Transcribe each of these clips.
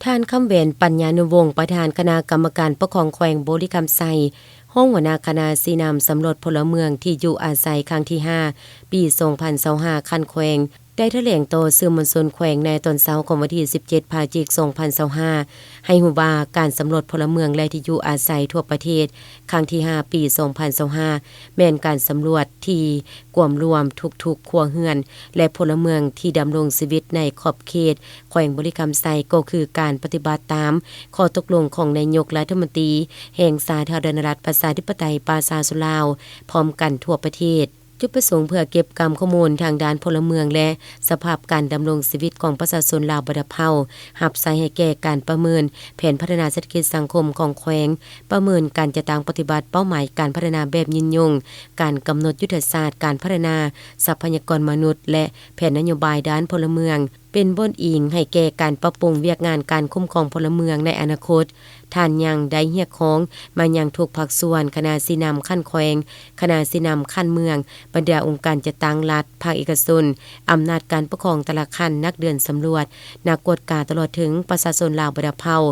ທ່ານ ຄຳແຫວນ ປັນຍານຸວົງ ປະທານຄະນະກຳມະການປົກຄອງແຂວງບໍລິຄຳໄຊ, ຮອງຫົວໜ້າຄະນະຊີ້ນຳສຳຫຼວດພົນລະເມືອງທີ່ຢູ່ອາໄສຄັ້ງທີຫ້າ ປີສອງພັນຊາວຫ້າ ຂັ້ນແຂວງ ໄດ້ຖະແຫຼງຕໍ່ສື່ມວນຊົນແຂວງໃນຕອນເຊົ້າຂອງວັນທີສິບເຈັດ ພະຈິກ ສອງພັນຊາວຫ້າ ໃຫ້ຮູ້ວ່າ ການສຳຫຼວດພົນລະເມືອງ ແລະ ທີ່ຢູ່ອາໄສທົ່ວປະເທດ ຄັ້ງທີຫ້າ ປີສອງພັນຊາວຫ້າ ແມ່ນການສຳຫຼວດທີ່ກວມລວມທຸກໆຄົວເຮືອນ ແລະ ພົນລະເມືອງທີ່ດຳລົງຊີວິດໃນຂອບເຂດແຂວງບໍລິຄຳໄຊ ກໍຄືການປະຕິບັດຕາມຂໍ້ຕົກລົງຂອງນາຍົກລັດຖະມົນຕີແຫ່ງສາທາລະນະລັດ ປະຊາທິປະໄຕ ປະຊາຊົນລາວ ພ້ອມກັນທົ່ວປະເທດ. ຈຸດປະສົງເພື່ອເກັບກຳຂໍ້ມູນທາງດ້ານພົນລະເມືອງ ແລະ ສະພາບການດຳລົງຊີວິດຂອງປະຊາຊົນລາວບັນດາເຜົ່າ ຮັບໃຊ້ໃຫ້ແກ່ການປະເມີນແຜນພັດທະນາເສດຖະກິດສັງຄົມຂອງແຂວງ, ປະເມີນການຈັດຕັ້ງປະຕິບັດເປົ້າໝາຍການພັດທະນາແບບຍືນຍົງ, ການກຳນົດຍຸດທະສາດການພັດທະນາຊັບພະຍາກອນມະນຸດ ແລະ ແຜນນະໂຍບາຍດ້ານພົນລະເມືອງ ເປັນບ່ອນອີງໃຫ້ແກ່ການປັບປຸງວຽກງານການຄຸ້ມຄອງພົນລະເມືອງໃນອະນາຄົດ. ທ່ານຍັງໄດ້ຮຽກຮ້ອງມາຍັງທຸກພາກສ່ວນ, ຄະນະຊີ້ນຳຂັ້ນແຂວງ, ຄະນະຊີ້ນຳຂັ້ນເມືອງ, ບັນດາອົງການຈັດຕັ້ງລັດ, ພາກເອກະຊົນ, ອຳນາດການປົກຄອງແຕ່ລະຂັ້ນ, ນັກເດີນສຳຫຼວດ, ນັກກວດກາ, ຕະຫຼອດເຖິງປະຊາຊົນລາວບັນດາເຜົ່າ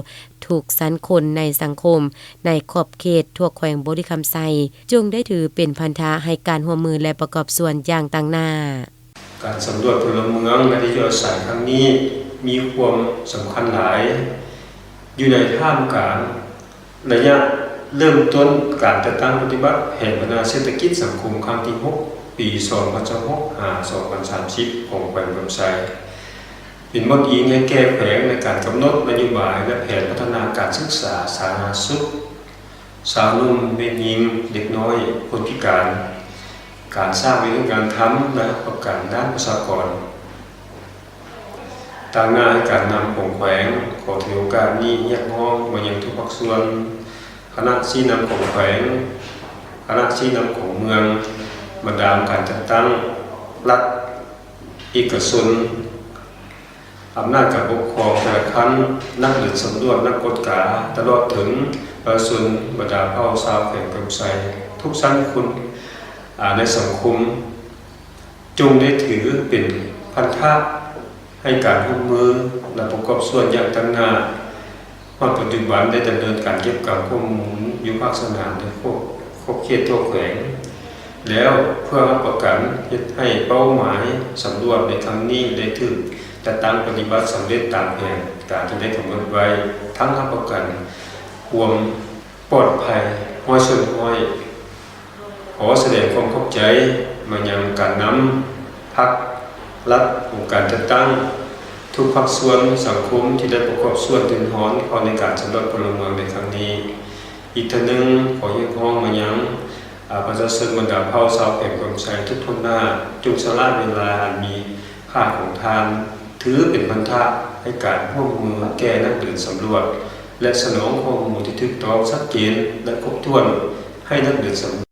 ທຸກຊັ້ນຄົນໃນສັງຄົມ ໃນຂອບເຂດທົ່ວແຂວງບໍລິຄຳໄຊ ຈົ່ງໄດ້ຖືເປັນພັນທະໃຫ້ການຮ່ວມມື ແລະ ປະກອບສ່ວນຢ່າງຕັ້ງໜ້າ. ການສຳຫຼວດພົນລະເມືອງ ແລະ ທີ່ຢູ່ອາໄສຄັ້ງນີ້ມີຄວາມສຳຄັນຫຼາຍ ຢູ່ໃນທ່າມກາງໄລຍະເລີ່ມຕົ້ນການຈັດຕັ້ງປະຕິບັດແຜນພັດທະນາເສດຖະກິດສັງຄົມຄັ້ງທີຫົກ ປີສອງພັນຊາວຫົກ ຫາ ສອງພັນສາມສິບ ຂອງແຂວງອຸດົມໄຊ, ເປັນບ່ອນອີງໃຫ້ແກ່ແຂວງໃນການກຳນົດນະໂຍບາຍ ແລະ ແຜນພັດທະນາການສຶກສາ, ສາທາລະນະສຸກ, ຊາວໜຸ່ມ, ແມ່ຍິງ, ເດັກນ້ອຍ, ຄົນພິການ, ການສ້າງວຽກເຮັດງານທຳ ແລະ ຮັບປະກັນດ້ານປະຊາກອນ. ຕາງໜ້າໃຫ້ການນຳຂອງແຂວງ ຂໍຖືໂອກາດນີ້ຮຽກຮ້ອງມາຍັງທຸກພາກສ່ວນ, ຄະນະຊີ້ນຳຂອງແຂວງ, ຄະນະຊີ້ນຳຂອງເມືອງ, ບັນດາອົງການຈັດຕັ້ງລັດ, ເອກະຊົນ, ອຳນາດການປົກຄອງແຕ່ລະຂັ້ນ, ນັກເດີນສຳຫຼວດ, ນັກກວດກາ, ຕະຫຼອດເຖິງປະຊາຊົນບັນດາເຜົ່າຊາວແຂວງອຸດົມໄຊ ທຸກຊັ້ນຄົນ, ອາ, ໃນສັງຄົມ, ຈົ່ງໄດ້ຖືເປັນພັນທະໃຫ້ການຮ່ວມມື ແລະ ປະກອບສ່ວນຢ່າງຕັ້ງໜ້າ. ຮອດປັດຈຸບັນໄດ້ດຳເນີນການເກັບກຳຂໍ້ມູນຢູ່ພາກສະໜາມໃນຂອບ, ຂອບເຂດທົ່ວແຂວງແລ້ວ ເພື່ອຮັບປະກັນເຮັດໃຫ້ເປົ້າໝາຍສຳຫຼວດໃນຄັ້ງນີ້ໄດ້ຖືກຈັດຕັ້ງປະຕິບັດສຳເລັດຕາມແຜນການທີ່ໄດ້ກຳນົດໄວ້, ທັງຮັບປະກັນຄວາມປອດໄພຮ້ອຍສ່ວນຮ້ອຍ. ຂໍສະແດງຄວາມຂອບໃຈມາຍັງການນຳພັກ, ລັດ, ອົງການຈັດຕັ້ງ, ທຸກພາກສ່ວນສັງຄົມທີ່ໄດ້ປະກອບສ່ວນເປັນສ່ວນຮ່ວມເຂົ້າໃນການສຳຫຼວດພົນລະເມືອງໃນຄັ້ງນີ້. ອີກເທື່ອໜຶ່ງ, ຂໍຮຽກຮ້ອງມາຍັງ, ອາ, ປະຊາຊົນບັນດາເຜົ່າຊາວແຂວງອຸດົມໄຊທຸກທົ່ວໜ້າ, ຈົ່ງສະຫຼະເວລາອັນມີຄ່າຂອງທ່ານ ຖືເປັນພັນທະໃຫ້ການຮ່ວມມືແກ່ນັກເດີນສຳຫຼວດ ແລະ ສະໜອງຂໍ້ມູນທີ່ຖືກຕ້ອງ, ຊັດເຈນ ແລະ ຄົບຖ້ວນໃຫ້ນັກເດີນສຳຫຼວດ.